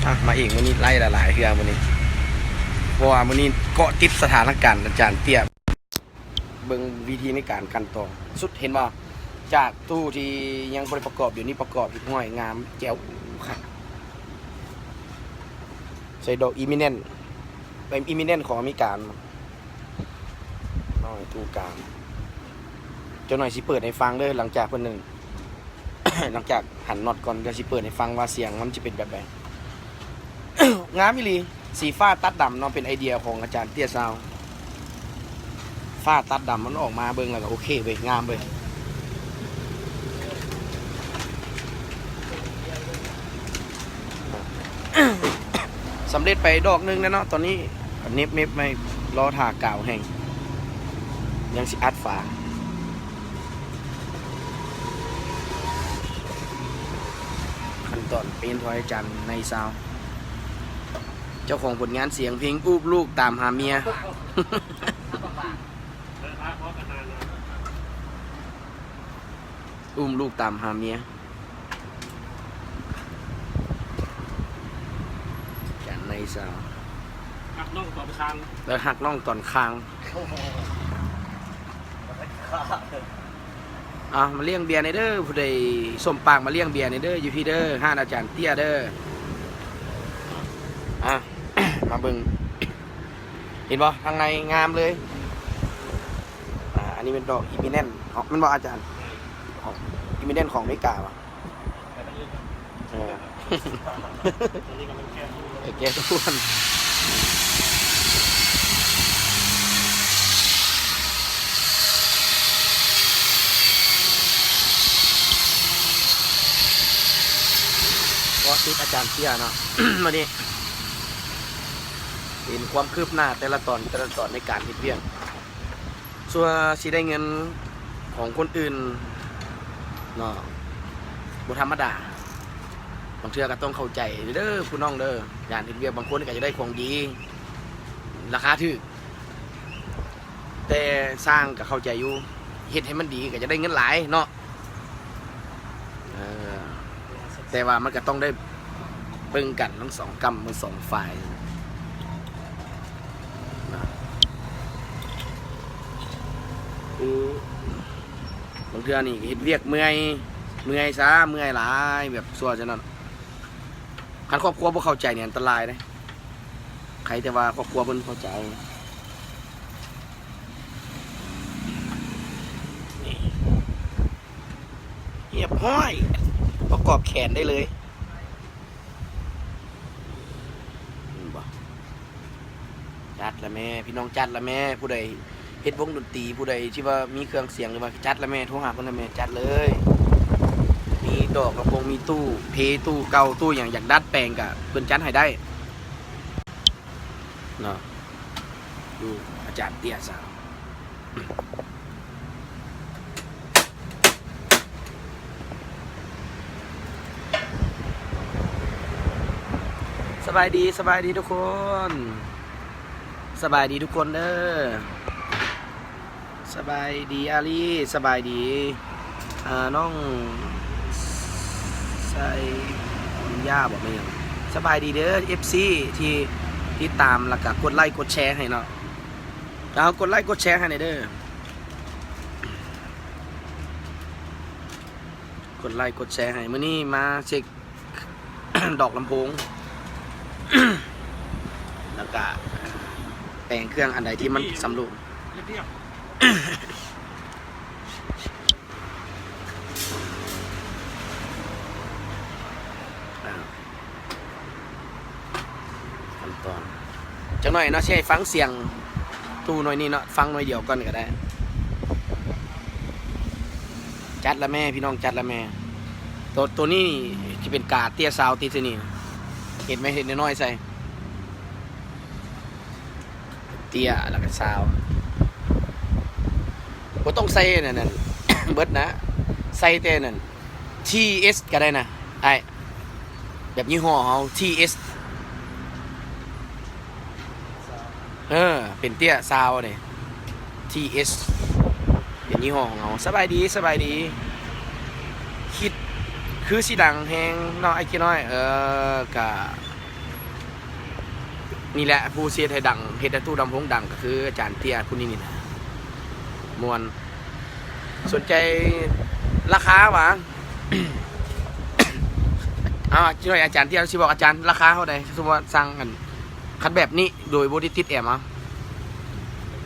ອ່ະ ມາອີກ ມື້ນີ້ໄລ່ຫຼາຍໆເທື່ອມື້ນີ້ ເພາະວ່າມື້ນີ້ເກາະຕິດສະຖານະການອາຈານເຕ້ຍ. ເບິ່ງວິທີໃນການກັ່ນຕອງ ສຸດ ເຫັນບໍ່? ຈາກຕູ້ທີ່ຍັງບໍ່ໄດ້ປະກອບ ດຽວນີ້ປະກອບຮຽບຮ້ອຍ ງາມແຈ່ວຄັກ. ໃສ່ດອກອີມິແນນ ເປັນອີມິແນນຂອງອາເມລິກາ. ນ້ອຍຕູ້ກາງ ຈັກໜ່ອຍຊິເປີດໃຫ້ຟັງເດີ ຫຼັງຈາກເພິ່ນ ຫຼັງຈາກຫັນນັອດກ່ອນ ດຽວຊິເປີດໃຫ້ຟັງວ່າສຽງມັນຊິເປັນແບບໃດ. ງາມອີ່ຫຼີ ສີຟ້າຕັດດຳເນາະ ເປັນໄອເດຍຂອງອາຈານເຕ້ຍຊາວ ຟ້າຕັດດຳມັນອອກມາ ເບິ່ງແລ້ວກໍໂອເຄເວີຍ ງາມເວີຍ. ສຳເລັດໄປດອກໜຶ່ງແລ້ວເນາະ ຕອນນີ້ເນັບໆໄວ້ ລໍຖ້າກາວແຫ້ງ ຍັງຊິອັດຝາ. ຂັ້ນຕອນເປັນທອຍຈັນໃນຊາວ ເຈົ້າຂອງຜົນງານສຽງເພງ ອູບລູກຕາມຫາເມຍ ອູ້ມລູກຕາມຫາເມຍ. ຈັນໃນຊາວ ຮັກນ້ອງຕອນຄາງ ແລ້ວຮັກນ້ອງຕອນຄາງ. ອ່າ ມາລ້ຽງເບຍແດ່ເດີ ຜູ້ໃດສົມປາກມາລ້ຽງເບຍແດ່ເດີ ຢູ່ພີ້ເດີ ຮ້ານອາຈານເຕ້ຍເດີ. ອ່າ ມາເບິ່ງ ເຫັນບໍ່ ທາງໃນງາມເລີຍ. ອ່າ ອັນນີ້ເປັນດອກອີມິແນນ ແມ່ນບໍ່ອາຈານ? ຂອງ ອີມິແນນຂອງອາເມລິກາຫວາ? ເອີ ແກ້ທວນ ເກາະຕິດອາຈານເຕ້ຍເນາະ ມື້ນີ້ ເຫັນຄວາມຄືບໜ້າແຕ່ລະຕອນ ແຕ່ລະຕອນໃນການເຮັດວຽກ. ຊົ່ວຊິໄດ້ເງິນຂອງຄົນອື່ນເນາະ ບໍ່ທຳມະດາ. ບາງເທື່ອກໍຕ້ອງເຂົ້າໃຈເດີຜູ້ນ້ອງເດີ ການເຮັດວຽກ ບາງຄົນກໍຢາກໄດ້ຂອງດີ ລາຄາຖືກ ແຕ່ຊ່າງກໍເຂົ້າໃຈຢູ່ ເຮັດໃຫ້ມັນດີກໍຢາກໄດ້ເງິນຫຼາຍເນາະ. ເອີ ແຕ່ວ່າມັນກໍຕ້ອງໄດ້ເບິ່ງກັນທັງສອງກ້ຳທັງສອງຝ່າຍນະ ຄືບາງເທື່ອນີ້ເຮັດວຽກເມື່ອຍ ເມື່ອຍຊາ ເມື່ອຍຫຼາຍ ແບບຊົ່ວຊັ້ນນັ້ນ. ຄັນຄອບຄົວບໍ່ເຂົ້າໃຈນີ້ອັນຕະລາຍເດ້ ໃຄແຕ່ວ່າຄອບຄົວເພິ່ນເຂົ້າໃຈ. ຮຽບຮ້ອຍ ປະກອບແຂນໄດ້ເລີຍ ເຫັນບໍ່? ຈັດລະແມ່ ພີ່ນ້ອງ ຈັດລະແມ່. ຜູ້ໃດເຮັດວົງດົນຕີ ຜູ້ໃດທີ່ວ່າມີເຄື່ອງສຽງ ຫຼືວ່າຈັດລະແມ່ ໂທຫາເພິ່ນລະແມ່ ຈັດເລີຍ. ມີດອກລຳໂພງ ມີຕູ້ເພ ຕູ້ເກົ່າ ຕູ້ຫຍັງ ຢາກດັດແປງກະເພິ່ນຈັດໃຫ້ໄດ້ເນາະ ຢູ່ອາຈານເຕ້ຍຊາວ. ສະບາຍດີ ສະບາຍດີທຸກຄົນ ສະບາຍດີທຸກຄົນເດີ. ສະບາຍດີອາລີ ສະບາຍດີ ອ່າ ນ້ອງໄຊບຸນຍາບໍ ແມ່ນຫຍັງ? ສະບາຍດີເດີ ເອັຟຊີ ທີ່ຕິດຕາມ ແລ້ວກະກົດໄລກົດແຊໃຫ້ເນາະ. ເອົາ ກົດໄລກົດແຊໃຫ້ແດ່ເດີ ກົດໄລກົດແຊໃຫ້. ມື້ນີ້ມາເຊັກດອກລຳໂພງ ແລ້ວກະແປງເຄື່ອງອັນໃດທີ່ມັນສຳລຸ ຂັ້ນຕອນ ຈັກໜ້ອຍເນາະ ຊິໃຫ້ຟັງສຽງຕູ້ໜ່ວຍນີ້ເນາະ ຟັງໜ່ວຍດຽວກ່ອນກໍໄດ້. ຈັດລະແມ່ ພີ່ນ້ອງ ຈັດລະແມ່. ໂຕ ໂຕນີ້ຊິເປັນກາເຕ້ຍຊາວຕິ ໂຕນີ້ ເຫັນໄໝ? ເຮັດນ້ອຍໆໃສ່ ເຕ້ຍ ແລ້ວກໍຊາວ ບໍ່ຕ້ອງໃສ່ອັນນັ້ນເບິດນະ ໃສ່ແຕ່ນັ້ນ ທີເອສ ກໍໄດ້ນະອ້າຍ ແບບຍີ່ຫໍ້ເຮົາ ທີເອສ ເອີ ເປັນເຕ້ຍຊາວນີ້ ທີເອສ ເປັນຍີ່ຫໍ້ຂອງເຮົາ. ສະບາຍດີ ສະບາຍດີ ຄິດຄືຊິດັງແຮງເນາະ ອ້າຍເຈ້ນ້ອຍ. ເອີ ກະ ນີ້ແຫຼະ ຜູ້ຊິເຮັດໃຫ້ດັງ ເຮັດໃຫ້ຕູ້ລຳໂພງດັງ ກໍຄືອາຈານເຕ້ຍຜູ້ນີ້ນີ້ແຫຼະ ມ່ວນ. ສົນໃຈລາຄາຫວາ? ເອົາ ຊິໃຫ້ອາຈານເຕ້ຍຊິບອກ ອາຈານ ລາຄາເທົ່າໃດ? ສົມມຸດວ່າສັ່ງ ອັນ ຄັນແບບນີ້ໂດຍບໍ່ໄດ້ຕິດແອມ ເອົາ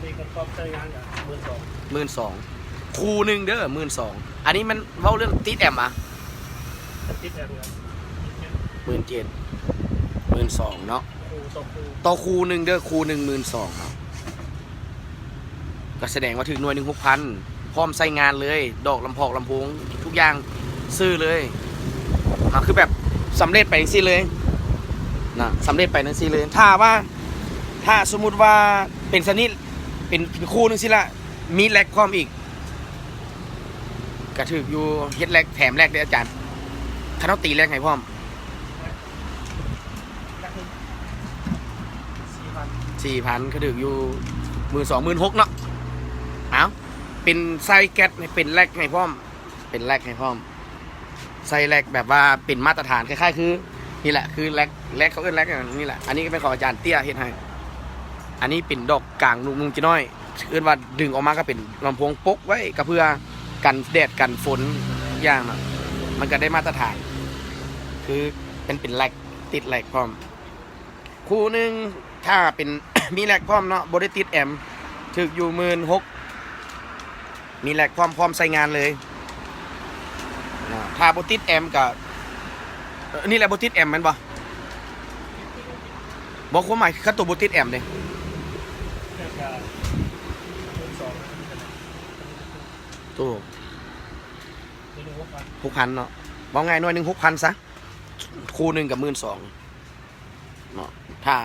ນີ້ກໍຊອບໃຊ້ງານກໍໝື່ນສອງ ໝື່ນສອງ ຄູ່ໜຶ່ງເດີ ໝື່ນສອງ. ອັນນີ້ມັນເວົ້າເລື່ອງຕິດແອມຫວາ? ຕິດແອມກໍໝື່ນເຈັດ ໝື່ນເຈັດ ໝື່ນສອງເນາະ ຄູ່ຕໍ່ຄູ່ ຕໍ່ຄູ່ໜຶ່ງເດີ ຄູ່ໜຶ່ງໝື່ນສອງເນາະ. ກໍສະແດງວ່າຖືກໜ່ວຍໜຶ່ງຫົກພັນ ພ້ອມໃຊ້ງານເລີຍ ດອກລຳພອກລຳໂພງທຸກຢ່າງຊື້ເລີຍນະ ຄືແບບສຳເລັດໄປຈັ່ງຊີ້ເລີຍນະ ສຳເລັດໄປຈັ່ງຊີ້ເລີຍ. ຖ້າວ່າ ຖ້າສົມມຸດວ່າເປັນຊະນິດ ເປັນ ເປັນຄູ່ຈັ່ງຊີ້ລະ ມີແລັກພ້ອມອີກ ກະຖືກຢູ່ ເຮັດແລັກແຖມແລັກເດ້ອາຈານ ຄັນເຮົາຕີແລັກໃຫ້ພ້ອມ ສີ່ພັນ ກໍຖືກຢູ່ໝື່ນສອງ ໝື່ນຫົກເນາະ. ເອົ້າ ເປັນໃສ່ແກັດ ເປັນແລັກໃຫ້ພ້ອມ ເປັນແລັກໃຫ້ພ້ອມ ໃສ່ແລັກແບບວ່າເປັນມາດຕະຖານ ຄ້າຍໆຄື ນີ້ແຫຼະ ຄືແລັກ ແລັກ ເຂົາເອີ້ນແລັກນີ້ແຫຼະ. ອັນນີ້ກໍເປັນຂອງອາຈານເຕ້ຍເຮັດໃຫ້ ອັນນີ້ເປັນດອກກາງລູກໜຶ່ງຈີນ້ອຍ ເອີ້ນວ່າດຶງອອກມາກໍເປັນລຳໂພງປົກໄວ້ ກໍເພື່ອກັນແດດກັນຝົນທຸກຢ່າງເນາະ ມັນກໍໄດ້ມາດຕະຖານ ຄືມັນເປັນແລັກ ຕິດແລັກພ້ອມ. ຄູ່ໜຶ່ງ ຖ້າເປັນ ມີແລັກພ້ອມເນາະ ບໍ່ໄດ້ຕິດແອມ ຖືກຢູ່ໝື່ນຫົກ ມີແລັກພ້ອມ ພ້ອມໃຊ້ງານເລີຍ. ອາ ຖ້າບໍ່ຕິດແອມກໍ ເອີ ນີ້ແຫຼະ ບໍ່ຕິດແອມແມ່ນບໍ່? ບໍ່ ຄວາມໝາຍຄັນໂຕບໍ່ຕິດແອມເດ້? ໂຕ ຫົກພັນເນາະ ເວົ້າງ່າຍໜ່ວຍໜຶ່ງຫົກພັນຊະ ຄູ່ໜຶ່ງກໍໝື່ນສອງ ເນາະ. ຖ້າ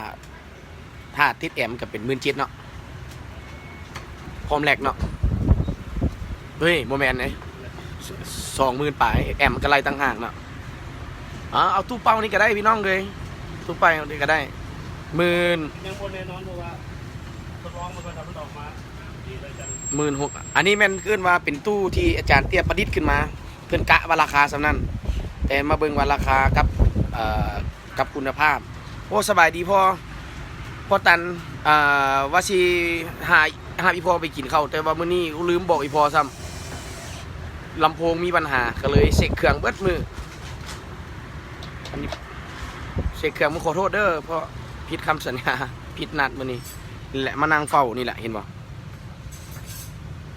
ຖ້າຕິດແອມກໍເປັນໝື່ນເຈັດເນາະ ພ້ອມແລັກເນາະ. ເຮີ້ຍ ບໍ່ແມ່ນເດ້ ສ- ສອງໝື່ນປາຍ ແອມກໍໄລ່ຕ່າງຫາກເນາະ. ເອົາ ເອົາຕູ້ເປົ່ານີ້ກໍໄດ້ພີ່ນ້ອງເອີຍ ຕູ້ເປົ່ານີ້ກໍໄດ້ ໝື່ນ ຍັງບໍ່ແນ່ນອນ ເພາະວ່າທົດລອງມັນກໍທຳມັນອອກມາດີແລ້ວຈັ່ງ ໝື່ນຫົກ. ອັນນີ້ແມ່ນເອີ້ນວ່າເປັນຕູ້ທີ່ອາຈານເຕ້ຍປະດິດຂຶ້ນມາ ເພິ່ນກະວ່າລາຄາສ່ຳນັ້ນ ແຕ່ມາເບິ່ງວ່າລາຄາກັບ ເອີ ກັບຄຸນນະພາບ. ໂອ້ ສະບາຍດີພໍ່ ພໍ່ຕັນ ອ່າ ວ່າຊິຫາ ຫາອີ່ພໍ່ໄປກິນເຂົ້າ ແຕ່ວ່າມື້ນີ້ລືມບອກອີ່ພໍ່ຊ້ຳ ລຳໂພງມີບັນຫາ ກໍເລີຍເຊັກເຄື່ອງເບິດມື້. ອັນນີ້ເຊັກເຄື່ອງ ມື້ ຂໍໂທດເດີ ເພາະຜິດຄຳສັນຍາ ຜິດນັດມື້ນີ້ ນີ້ແຫຼະ ມານັ່ງເຝົ້ານີ້ແຫຼະ ເຫັນບໍ່?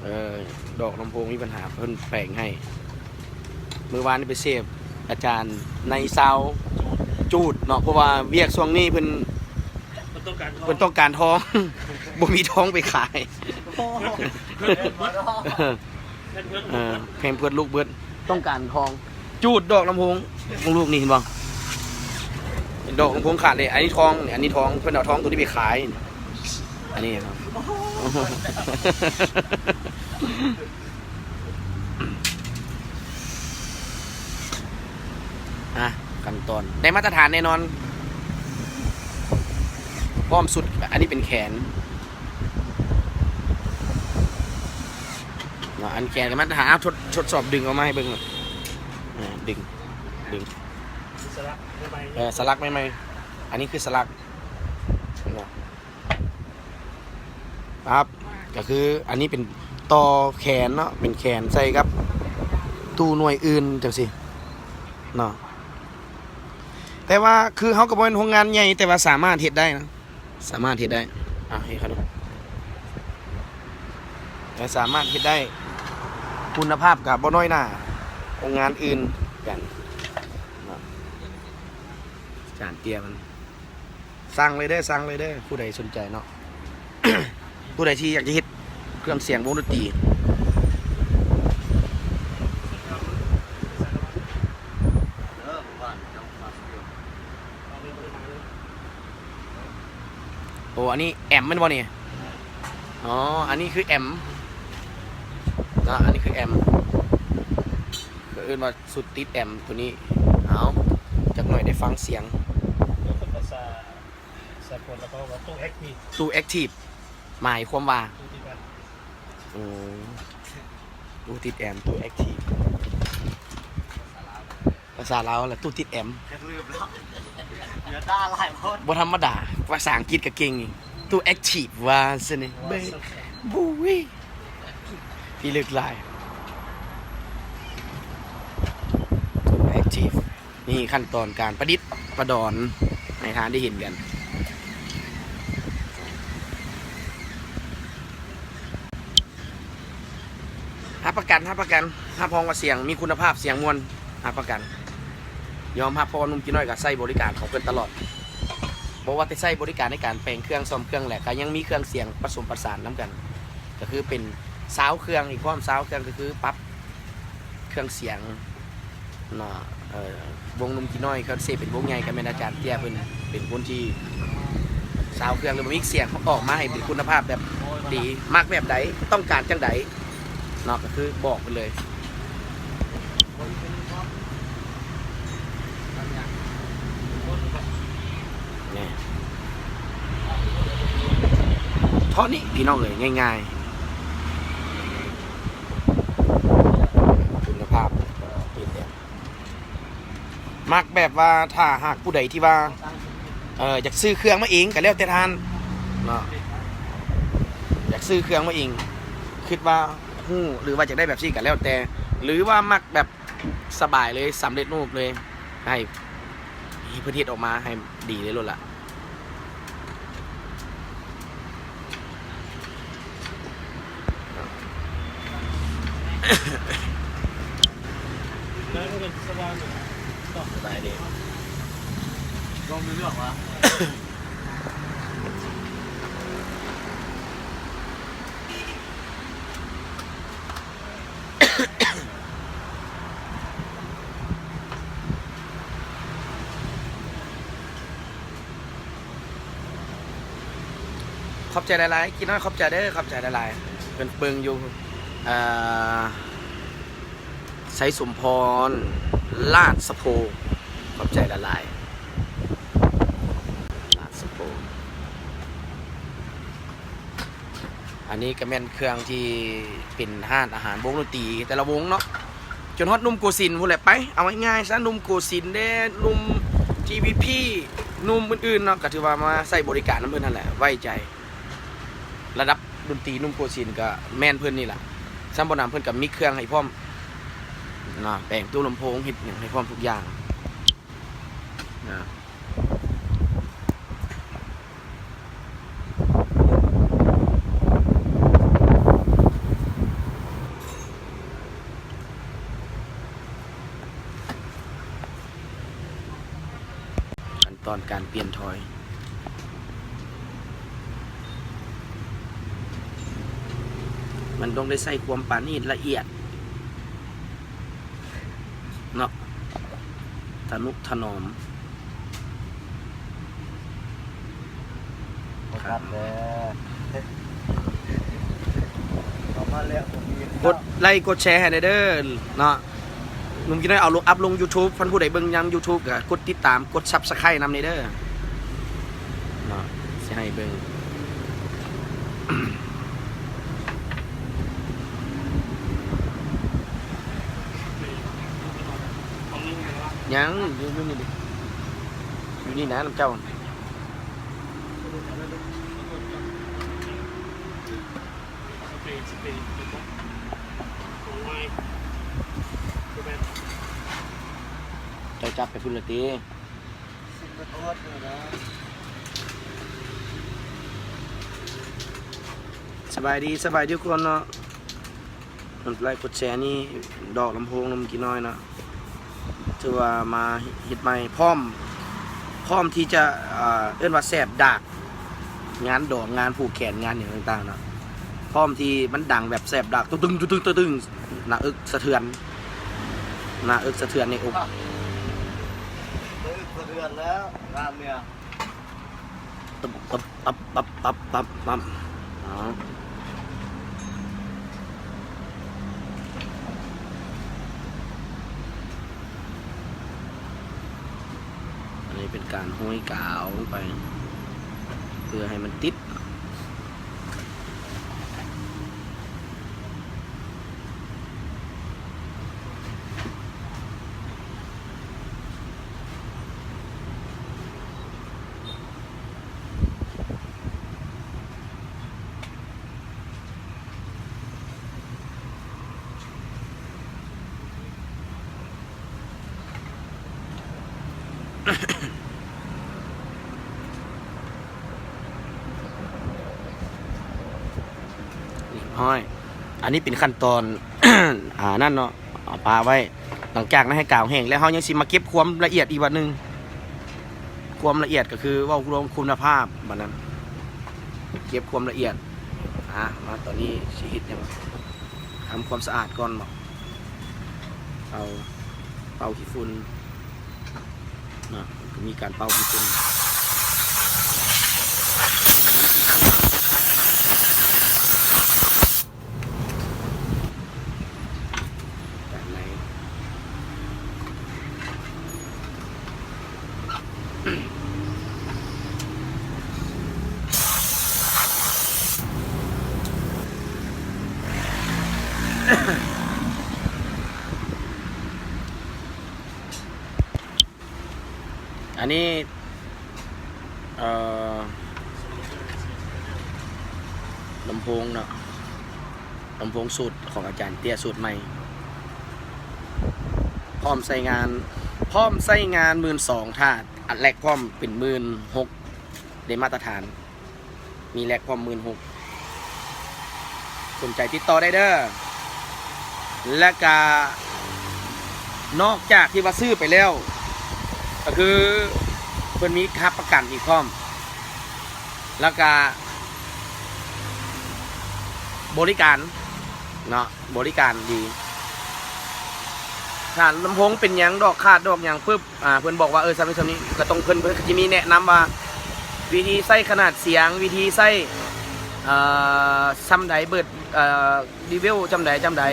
ເອີ ດອກລຳໂພງມີບັນຫາ ເພິ່ນແປງໃຫ້. ມື້ວານນີ້ໄປເສບອາຈານໃນຊາວຈູດເນາະ ເພາະວ່າວຽກຊ່ວງນີ້ເພິ່ນ ເພິ່ນຕ້ອງການທອງ ເພິ່ນຕ້ອງການທອງ ບໍ່ມີທອງໄປຂາຍ. ໂອ້ ເອີ ແພມເພິດລູກເບິດ ຕ້ອງການທອງ. ຈູດດອກລຳໂພງຂອງລູກນີ້ ເຫັນບໍ່? ດອກລຳໂພງຂາດເດ້. ອັນນີ້ທອງ ອັນນີ້ທອງ ເພິ່ນເອົາທອງໂຕນີ້ໄປຂາຍ. ອັນນີ້ເນາະ ອ່ະ ຂັ້ນຕອນໄດ້ມາດຕະຖານແນ່ນອນ ພ້ອມຊຸດ. ອັນນີ້ເປັນແຂນເນາະ ອັນແຂນກໍມາດຕະຖານ. ເອົາ ທົດ ທົດສອບດຶງອອກມາໃຫ້ເບິ່ງເນາະ. ອ່າ ດຶງ ດຶງ ສະຫຼັກໃໝ່ໆ ເອີ ສະຫຼັກໃໝ່ໆ. ອັນນີ້ຄືສະຫຼັກເນາະ. ປັບ ກໍຄືອັນນີ້ເປັນຕໍ່ແຂນເນາະ ເປັນແຂນໃສ່ກັບຕູ້ໜ່ວຍອື່ນຈັ່ງຊີ້ເນາະ. ແຕ່ວ່າຄືເຮົາກໍບໍ່ແມ່ນໂຮງງານໃຫຍ່ ແຕ່ວ່າສາມາດເຮັດໄດ້ນະ ສາມາດເຮັດໄດ້. ອ່ະ ເຮັດເຂົາດູ ແຕ່ສາມາດເຮັດໄດ້ ຄຸນນະພາບກໍບໍ່ນ້ອຍໜ້າໂຮງງານອື່ນກັນເນາະ. ຈານເຕ້ຍມັນ ສັ່ງເລີຍເດີ ສັ່ງເລີຍເດີ ຜູ້ໃດສົນໃຈເນາະ ຜູ້ໃດທີ່ຢາກຈະເຮັດເຄື່ອງສຽງວົງດົນຕີ. ໂອ້ ອັນນີ້ແອມແມ່ນບໍ່ນີ້? ອໍ ອັນນີ້ຄືແອມເນາະ ອັນນີ້ຄືແອມ ເຂົາເອີ້ນວ່າຊຸດຕິດແອມໂຕນີ້. ເອົາ ຈັກໜ້ອຍໄດ້ຟັງສຽງ ໂຕເປັນພາສາສາກົນ ແລ້ວກໍວ່າຕູ້ແອັກທີບ ຕູ້ແອັກທີບ ໝາຍຄວາມວ່າ? ຕູ້ຕິດແອມ ໂອ້ ຕູ້ຕິດແອມ ຕູ້ແອັກທີບ ພາ ສາລາວແຫຼະ ຕູ້ຕິດແອມ ຢາກລືມແລ້ວ ຢ່າດ່າຫຼາຍໂພດ ບໍ່ທຳມະດາ ພາສາອັງກິດກໍເກັ່ງອີກ ຕູ້ແອັກທີບວ່າຊັ້ນນີ້ ເບິ່ງ ບຸ້ຍ ພິລຶກຫຼາຍ ຕູ້ແອັກທີບ. ນີ້ຂັ້ນຕອນການປະດິດປະດອຍໃຫ້ທ່ານໄດ້ເຫັນກັນ. ຮັບປະກັນ, ຮັບປະກັນ, ຮັບຮອງວ່າສຽງມີຄຸນນະພາບ, ສຽງມ່ວນ, ຮັບປະກັນ. ຍອມຮັບ ເພາະວ່າໜຸ່ມກີນ້ອຍກໍໃຊ້ບໍລິການຂອງເພິ່ນຕະຫຼອດ. ບໍ່ວ່າແຕ່ໃຊ້ບໍລິການໃນການແປງເຄື່ອງ, ສ້ອມເຄື່ອງ ແລະ ກໍຍັງມີເຄື່ອງສຽງປະສົມປະສານນຳກັນ, ກໍຄືເປັນຊາວເຄື່ອງອີກພ້ອມ, ຊາວເຄື່ອງກໍຄືປັບເຄື່ອງສຽງເນາະ. ເອີ ວົງໜຸ່ມກີນ້ອຍ ຄັນຊິເປັນວົງໃຫຍ່ ກໍແມ່ນອາຈານເຕ້ຍ ເພິ່ນເປັນຄົນທີ່ຊາວເຄື່ອງ ຫຼືວ່າມີສຽງອອກມາໃຫ້ເປັນຄຸນນະພາບແບບດີ, ມັກແບບໃດ, ຕ້ອງການຈັ່ງໃດເນາະ, ກໍຄືບອກເພິ່ນເລີຍ. ນີ້ ເທົ່ານີ້ພີ່ນ້ອງເອີຍ ງ່າຍໆ ຄຸນນະພາບເປັນແບບ ມັກແບບວ່າ ຖ້າຫາກຜູ້ໃດທີ່ວ່າ ເອີ ຢາກຊື້ເຄື່ອງມາເອງກໍແລ້ວແຕ່ທ່ານເນາະ, ຢາກຊື້ເຄື່ອງມາເອງ ຄິດວ່າຮູ້ ຫຼືວ່າຢາກໄດ້ແບບຊີ້ກໍແລ້ວແຕ່ ຫຼືວ່າມັກແບບສະບາຍເລີຍ ສຳເລັດຮູບເລີຍ ໃຫ້ ໃຫ້ເພິ່ນເຮັດອອກມາໃຫ້ດີເລີຍໂລດລະ. ສະບາຍດີ ລອງເລືອກວ່າ ຂອບໃຈຫຼາຍໆ ກີນ້ອຍ ຂອບໃຈເດີ ຂອບໃຈຫຼາຍໆ ເພິ່ນເບິ່ງຢູ່ ເອີ ໄຊສົມພອນ ລາດສະໂພ ຂອບໃຈຫຼາຍໆ ລາດສະໂພ. ອັນນີ້ກໍແມ່ນເຄື່ອງທີ່ເປັນຮ້ານອາຫານ ວົງດົນຕີແຕ່ລະວົງເນາະ ຈົນຮອດໜຸ່ມໂກສິນພຸ້ນແຫຼະໄປ. ເອົາງ່າຍໆຊະ ໜຸ່ມໂກສິນເດ້ ໜຸ່ມ ທີວີພີ ໜຸ່ມອື່ນໆເນາະ ກໍຖືວ່າມາໃຊ້ບໍລິການນຳເພິ່ນຫັ້ນແຫຼະ ໄວ້ໃຈ. ລະດັບດົນຕີໜຸ່ມໂກສິນກໍແມ່ນເພິ່ນນີ້ລະ ຊ່ຳບໍ່ໜຳເພິ່ນກໍມີເຄື່ອງໃຫ້ພ້ອມນະ ແປງຕູ້ລຳໂພງ ເຮັດຫຍັງໃຫ້ພ້ອມທຸກຢ່າງນະ. ຂັ້ນຕອນການປ່ຽນຖອຍ ມັນຕ້ອງໄດ້ໃຊ້ຄວາມປານີດລະອຽດເນາະ ທະນຸຖະໜອມ. ບໍ່ຕັດແລ້ວ ເຂົ້າມາແລ້ວບໍ່ມີ ກົດໄລກົດແຊໃຫ້ແດ່ເດີເນາະ. ໜຸ່ມກິນໄດ້ເອົາລົງ ອັບລົງຢູທູບ ຄັນຜູ້ໃດເບິ່ງນຳຢູທູບກໍກົດຕິດຕາມ ກົດຊັບສະໄຄນຳແດ່ເດີເນາະ ຊິໃຫ້ເບິ່ງ. ຍັງ ຢູ່ ຢູ່ນີ້ເດ ຢູ່ນີ້ນະນຳເຈົ້າ. ເຈົ້າຈັບໄປພຸ້ນລະຕິ. ສະບາຍດີ ສະບາຍດີທຸກຄົນເນາະ. ກົດໄລກົດແຊນີ້ ດອກລຳໂພງນຳກິນນ້ອຍເນາະ ຖືວ່າມາເຮັດໃໝ່ ພ້ອມ ພ້ອມທີ່ຈະ ເອີ ເອີ້ນວ່າແສບດາກ ງານດອງ ງານຜູກແຂນ ງານຫຍັງຕ່າງໆເນາະ ພ້ອມທີ່ມັນດັງແບບແສບດາກ ຕຶງໆ ຕຶງໆ ຕຶງໆ ໜ້າເອິກສະເທືອນ ໜ້າເອິກສະເທືອນໃນອົກ. ໜ້າເອິກສະເທືອນແລ້ວ ງານເນຍ. ຕັບ ຕັບ ຕັບ ຕັບ ຕັບ ຕັບ ຕັບ ເອົາ ອັນນີ້ເປັນການຫ້ອຍກາວລົງໄປ ເພື່ອໃຫ້ມັນຕິດ. ຮຽບຮ້ອຍ. ອັນນີ້ເປັນຂັ້ນຕອນ ອ່າ ນັ້ນເນາະ ເອົາປາໄວ້. ຫຼັງຈາກນັ້ນໃຫ້ກາວແຫ້ງແລ້ວ ເຮົາຍັງຊິມາເກັບຄວາມລະອຽດອີກບາດໜຶ່ງ. ຄວາມລະອຽດກໍຄືເວົ້າລວມຄຸນນະພາບ ບາດນັ້ນ ເກັບຄວາມລະອຽດ. ອ່າ ມາຕອນນີ້ຊິເຮັດຫຍັງ? ທຳຄວາມສະອາດກ່ອນເນາະ. ເປົ່າ ເປົ່າຂີ້ຝຸ່ນເນາະ ກໍມີການເປົ່າຂີ້ຝຸ່ນ. ອັນນີ້ ເອີ ລຳໂພງເນາະ ລຳໂພງສູດຂອງອາຈານເຕ້ຍ ສູດໃໝ່ ພ້ອມໃຊ້ງານ ພ້ອມໃຊ້ງານ ໝື່ນສອງ ຖ້າອັດແລັກພ້ອມເປັນ ໝື່ນຫົກ ໄດ້ມາດຕະຖານ. ມີແລັກພ້ອມ ໝື່ນຫົກ ສົນໃຈຕິດຕໍ່ໄດ້ເດີ. ແລະກະນອກຈາກທີ່ວ່າຊື້ໄປແລ້ວ ກໍຄືເພິ່ນມີຮັບປະກັນອີກພ້ອມ ແລ້ວກະບໍລິການເນາະ ບໍລິການດີ. ຖ້າລຳໂພງເປັນຫຍັງ ດອກຂາດດອກຫຍັງປຶບ ອ່າ ເພິ່ນບອກວ່າ ເອີ ສ່ຳນີ້ສ່ຳນີ້ ກໍຕ້ອງ ເພິ່ນ ເພິ່ນກໍຈະມີແນະນຳວ່າ ວິທີໃຊ້ຂະໜາດສຽງ ວິທີໃຊ້ ເອີ ຊ່ຳໃດ ເບີດ ເອີ ເລເວວຊ່ຳໃດ ຊ່ຳໃດ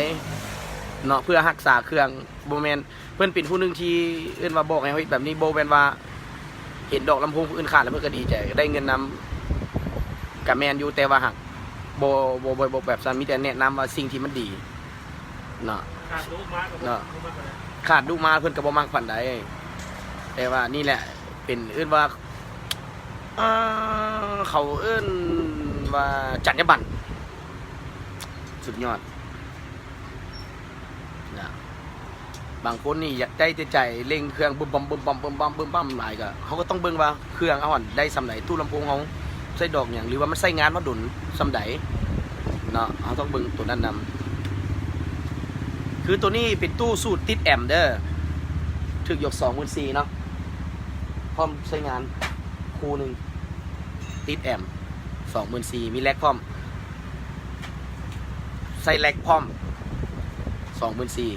ເນາະ ເພື່ອຮັກສາເຄື່ອງ. ບໍ່ແມ່ນ ເພິ່ນເປັນຜູ້ໜຶ່ງທີ່ເອີ້ນວ່າບອກໃຫ້ເຮົາເຮັດແບບນີ້ ບໍ່ແມ່ນວ່າເຫັນດອກລຳໂພງຜູ້ອື່ນຂາດແລ້ວເພິ່ນກໍດີໃຈ ໄດ້ເງິນນຳ ກໍແມ່ນຢູ່ ແຕ່ວ່າຫາກບໍ່ ບໍ່ ບໍ່ ບໍ່ແບບຊັ້ນ ມີແຕ່ແນະນຳວ່າສິ່ງທີ່ມັນດີເນາະ ຂາດດຸມາກໍບໍ່ ເນາະ ບໍ່ມັກປານໃດ ຂາດດຸມາເພິ່ນກໍບໍ່ມັກປານໃດ. ແຕ່ວ່ານີ້ແຫຼະ ເປັນເອີ້ນວ່າ ເອີ ເຂົາເອີ້ນວ່າຈັນຍາບັນ ສຸດຍອດນະ. ບາງຄົນນີ້ຢາກໄດ້ແຕ່ໃຈ ເລັ່ງເຄື່ອງບຶມບຳ ບຶມບຳ ບຶມບຳ ບຶມບຳຫຼາຍ ກໍ ເຮົາກໍຕ້ອງເບິ່ງວ່າເຄື່ອງເຮົາຫັ້ນໄດ້ສ່ຳໃດ ຕູ້ລຳໂພງເຮົາໃຊ້ດອກຫຍັງ ຫຼືວ່າມັນໃຊ້ງານມາດົນສ່ຳໃດເນາະ ເຮົາຕ້ອງເບິ່ງໂຕນັ້ນນຳ. ຄືໂຕນີ້ເປັນຕູ້ສູດຕິດແອມເດີ ຖືກຍົກ ສອງໝື່ນສີ່ ເນາະ ພ້ອມໃຊ້ງານຄູ່ໜຶ່ງ ຕິດແອມ ສອງໝື່ນສີ່ ມີແລັກພ້ອມ ໃສ່ແລັກພ້ອມ ສອງໝື່ນສີ່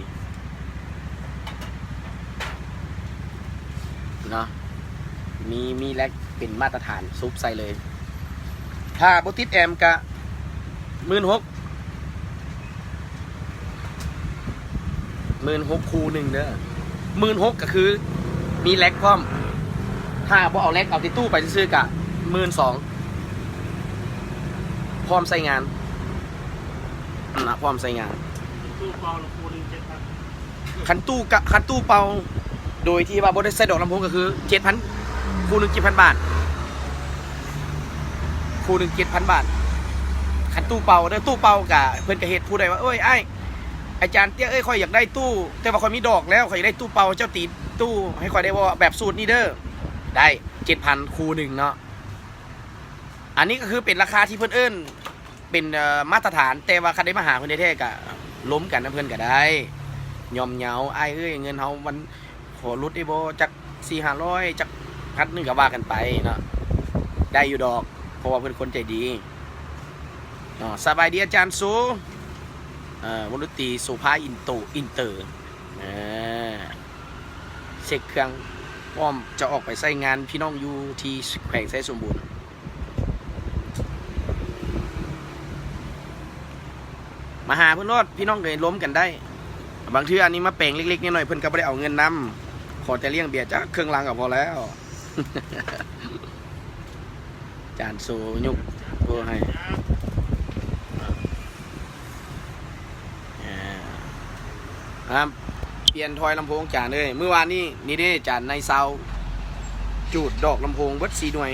ເນາະ ມີ ມີແລັກເປັນມາດຕະຖານ ຊຸບໃສ່ເລີຍ. ຖ້າບໍ່ຕິດແອມກະ ໝື່ນຫົກ ໝື່ນຫົກ ຄູ່ໜຶ່ງເດີ ໝື່ນຫົກ ກໍຄືມີແລັກພ້ອມ. ຖ້າບໍ່ເອົາແລັກ ເອົາແຕ່ຕູ້ໄປຊື່ໆ ກະ ໝື່ນສອງ ພ້ອມໃຊ້ງານນະ ພ້ອມໃຊ້ງານ. ຕູ້ເປົ່າລະຄູ່ໜຶ່ງ ເຈັດພັນ ຄັນຕູ້ກະ ຄັນຕູ້ເປົ່າ ໂດຍທີ່ວ່າບໍ່ໄດ້ໃສ່ດອກລຳໂພງ ກໍຄື ເຈັດພັນ ຄູ່ໜຶ່ງ ເຈັດພັນບາດ ຄູ່ໜຶ່ງ ເຈັດພັນບາດ ຄັນຕູ້ເປົ່າເດີ. ຕູ້ເປົ່າກະ ເພິ່ນກະເຮັດ ຜູ້ໃດວ່າ ໂອ້ຍ ອ້າຍ ອາຈານເຕ້ຍເອີຍ ຂ້ອຍຢາກໄດ້ຕູ້ ແຕ່ວ່າຂ້ອຍມີດອກແລ້ວ ຂ້ອຍຢາກໄດ້ຕູ້ເປົ່າ ເຈົ້າຕີຕູ້ໃຫ້ຂ້ອຍໄດ້ບໍ່ ແບບສູດນີ້ເດີ ໄດ້ ເຈັດພັນ ຄູ່ໜຶ່ງເນາະ. ອັນນີ້ກໍຄືເປັນລາຄາທີ່ເພິ່ນເອີ້ນ ເປັນ ເອີ ມາດຕະຖານ ແຕ່ວ່າຄັນໄດ້ມາຫາເພິ່ນແທ້ໆ ກະລົມກັນນຳເພິ່ນກະໄດ້ ຍ່ອມເຍົາ ອ້າຍເອີຍ ເງິນເຮົາມັນພໍຫຼຸດໄດ້ບໍ່ ຈັກສີ່ຫ້າຮ້ອຍ ຈັກພັນໜຶ່ງ ກະວ່າກັນໄປເນາະ ໄດ້ຢູ່ດອກ ເພາະວ່າເພິ່ນຄົນໃຈດີເນາະ. ສະບາຍດີອາຈານໂສ ເອີ ວົງດົນຕີໂສພາ ອິນໂຕ ອິນເຕີ ເອີ ເຊັກເຄື່ອງ ພ້ອມຈະອອກໄປໃຊ້ງານ ພີ່ນ້ອງຢູ່ທີ່ແຂວງໄຊສົມບູນ. ມາຫາເພິ່ນໂລດ ພີ່ນ້ອງເອີຍ ລົມກັນໄດ້. ບາງເທື່ອອັນນີ້ມາແປງເລັກໆນ້ອຍໆ ເພິ່ນກໍບໍ່ໄດ້ເອົາເງິນນຳ ຂໍແຕ່ລ້ຽງເບຍຈັກເຄິ່ງລັງກໍພໍແລ້ວ. ຈານໂຊຍົກໂກໃຫ້ ອ່າ ອ່າ ປ່ຽນຖ້ອຍລຳໂພງຈານເອີຍ. ມື້ວານນີ້ ນີ້ເດ້ ຈານໃນຊາວ ຈູດດອກລຳໂພງເບິດສີ່ໜ່ວຍ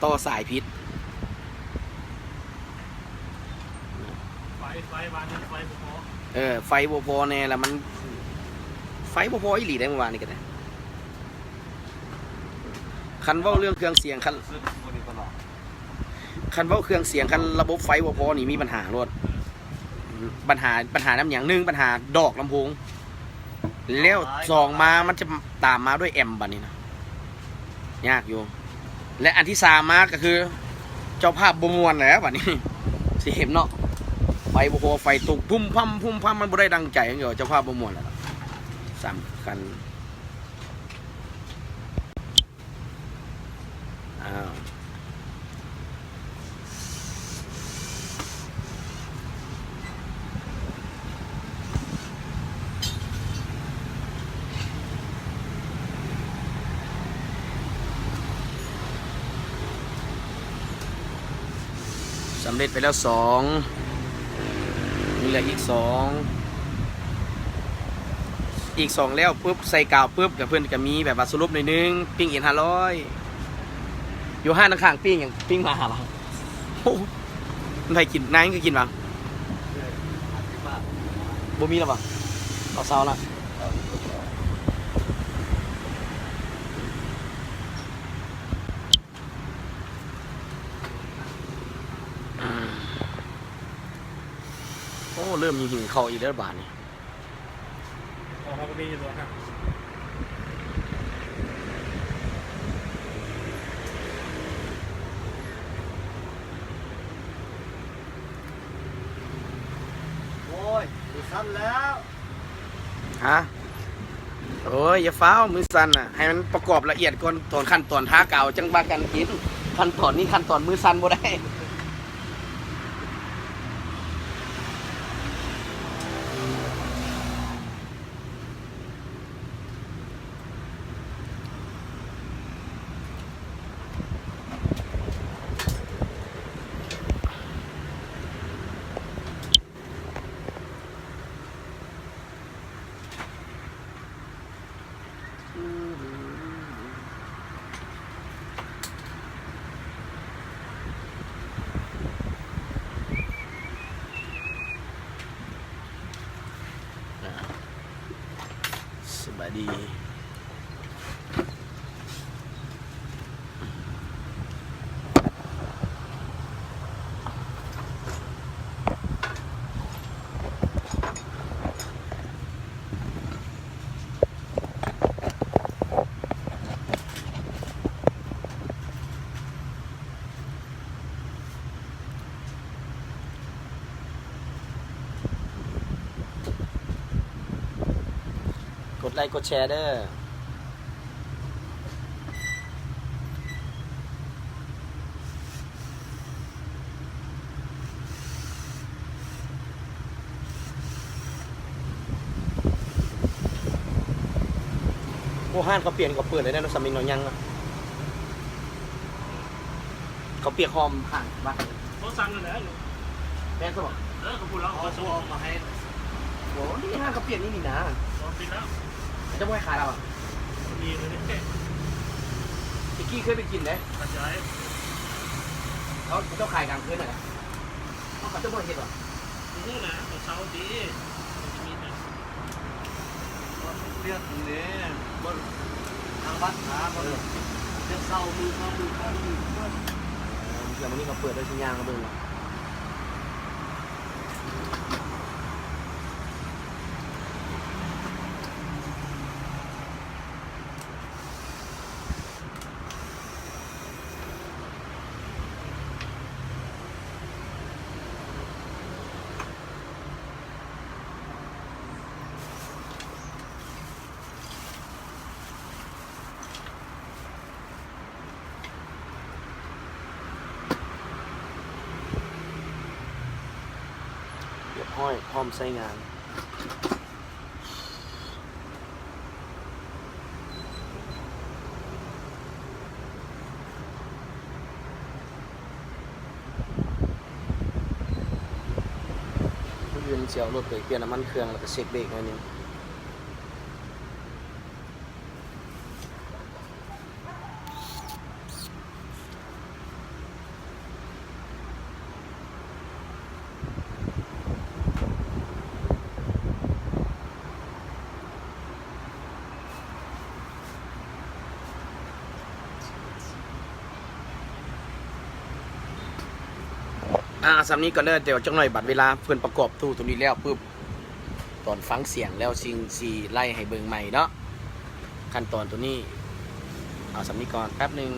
ຕໍ່ສາຍຜິດ ໄຟ ໄຟ ວານນີ້ໄຟບໍ່ພໍ. ເອີ ໄຟບໍ່ພໍແດ່ ແລ້ວມັນ ໄຟບໍ່ພໍອີ່ຫຼີເດ້ ມື້ວານນີ້ກໍໄດ້. ຄັນເວົ້າເລື່ອງເຄື່ອງສຽງ ຄັນ ຄັນເວົ້າເຄື່ອງສຽງ ຄັນລະບົບໄຟບໍ່ພໍນີ້ ມີບັນຫາໂລດ. ບັນຫາ ບັນຫານຳຫຍັງ? ໜຶ່ງ ບັນຫາດອກລຳໂພງ ແລ້ວສອງມາ ມັນຈະຕາມມາດ້ວຍແອມບາດນີ້ນະ ຍາກຢູ່. ແລະ ອັນທີສາມມາກໍຄື ເຈົ້າພາບບໍ່ມ່ວນແລ້ວບາດນີ້ ຊິເຫັນເນາະ ໄຟບໍ່ພໍ ໄຟຕົກພຸ້ມພຳ ພຸ້ມພຳ ມັນບໍ່ໄດ້ດັ່ງໃຈ ເຈົ້າພາບບໍ່ມ່ວນແລ້ວ ສຳຄັນ. ອ້າວ ສຳເລັດໄປແລ້ວສອງ ຍັງເຫຼືອອີກສອງ ອີກສອງແລ້ວປຶບ ໃສ່ກາວປຶບ ກະເພິ່ນກະມີແບບວ່າສະຫຼຸບໜ້ອຍໜຶ່ງ ປີ້ງເອັນຫ້າຮ້ອຍ ຢູ່ຮ້ານຂ້າງໆ ປີ້ງຫຍັງ? ປີ້ງໝາຫວະ? ໂອ້ ມັນໃຜກິນ? ນາຍກໍກິນຫວະ? ບໍ່ມີແລ້ວຫວະ? ເອົາເຊົາລະ. ໂອ້ ເລີ່ມຫິວເຂົ້າອີກແລ້ວບາດນີ້. ໂອ້ຍ ຊິສັ່ນແລ້ວ. ຮະ? ໂອ້ຍ ຢ່າຟ້າວ ມືສັ່ນນະ ໃຫ້ມັນປະກອບລະອຽດກ່ອນ ຕອນຂັ້ນຕອນທາກາວຈັ່ງວ່າກັນກິນ ຂັ້ນຕອນນີ້ ຂັ້ນຕອນມືສັ່ນບໍ່ໄດ້. ສະບາຍດີ. ກົດໄລ້ກົດແຊເດີ້. ໂອ້ ຮ້ານເຂົ້າປຽກນີ້ກໍເປີດແລ້ວເນາະ ສາມີເນາະ ຍັງເນາະ ເຂົ້າປຽກຫອມຂ້າງວັດ ບໍ່ສັ່ງນັ້ນແຫຼະ. ແມ່ນຊະບໍ່? ເອີ ກໍຜູ້ລາວເອົາມາໃຫ້. ໂອ້ ນີ້ຮ້ານເຂົ້າປຽກນີ້ນີ້ນາ. ເຂົາເຈົ້າບໍ່ໃຫ້ຂາຍແລ້ວຫວາ? ມີເລີຍ. ຕະກີ້ເຄີຍໄປກິນເດ້. ເຂົາເຈົ້າ ເຂົາເຈົ້າຂາຍກາງຄືນຫັ້ນນະ. ເຂົາເຈົ້າບໍ່ເຮັດຫວາ? ບໍ່ຮູ້ນະ ເຂົາເຊົ່າຕິ. ເຮັດແນວນີ້ ບໍ່ ທາງວັດຫາບໍ່ໄດ້ ເຈົ້າເຊົ່າມື້ສອງມື້ສາມມື້. ເອີ ມື້ນີ້ກໍເປີດໄດ້ ຊິຍ່າງມາເບິ່ງ. ຮຽບຮ້ອຍ ພ້ອມໃຊ້ງານ. ມື້ອື່ນຊິເອົາລົດໄປປ່ຽນນ້ຳມັນເຄື່ອງ ແລ້ວກໍເຊັກເບຣກໜ້ອຍໜຶ່ງ. ເ ອ່າ ສ່ຳນີ້ກໍແລ້ວ ແຕ່ວ່າຈັກໜ່ອຍບັດເວລາເພິ່ນປະກອບຕູ້ຕົວນີ້ແລ້ວປຶບ ຕອນຟັງສຽງແລ້ວ ຊິ ຊິໄລ່ໃຫ້ເບິ່ງໃໝ່ເນາະ ຂັ້ນຕອນຕົວນີ້. ເອົາສ່ຳນີ້ກ່ອນແປັບໜຶ່ງ.